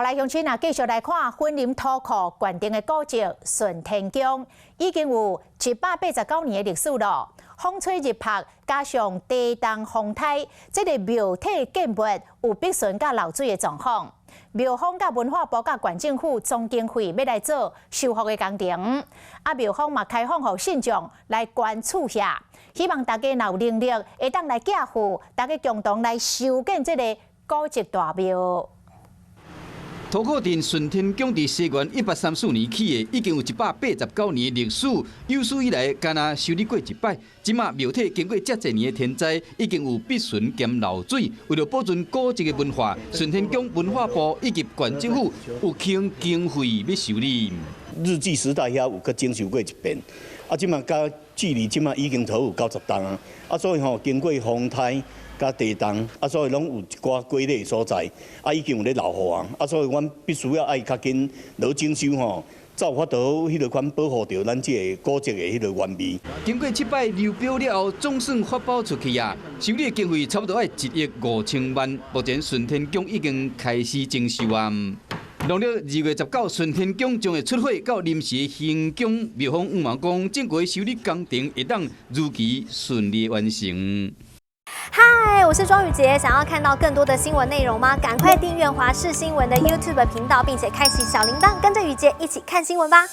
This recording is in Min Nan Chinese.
來鄉親啊，繼續來看雲林土庫縣定的古蹟順天宮，已經有189年的歷史咯。風吹日曝，加上地動風颱，這个廟體建物有逼損佮漏水的狀況。廟方佮文化部佮縣政府總經費欲來做修復的工程。啊，廟方嘛開放予信眾來捐厝額，希望大家若有能力，會當來寄付，大家共同來修建這个古蹟大廟。土庫鎮順天宮佇西元134年起的，已經有189年歷史。有史以來，敢若修理過一擺。這馬廟體經過遮濟年的天災，已經有篕損兼漏水。為了保存古蹟的文化，順天宮文化部以及縣政府有傾經費欲修理。日據時代遐有閣整修過一遍，啊，這馬佮距離這馬已經頭有90冬啊，啊，所以吼經過風颱佮地動，啊，所以攏有一寡龜裂所在，啊，已經有咧漏雨啊，啊，所以阮必須要愛較緊來整修吼，才有法度彼落款保護著咱這个古蹟的彼个原味。經過七擺流標了後，總算發包出去啊！修理的經費差不多愛1億5千萬。目前順天宮已經開始整修啊。農曆2月19，順天宮將會出火到臨時行宮。廟方向望講，整個修理工程會當如期順利完成。嗨，我是莊宇傑，想要看到更多的新聞內容嗎？趕快訂閱華視新聞的 YouTube 頻道，並且開啟小鈴鐺，跟着宇傑一起看新聞吧。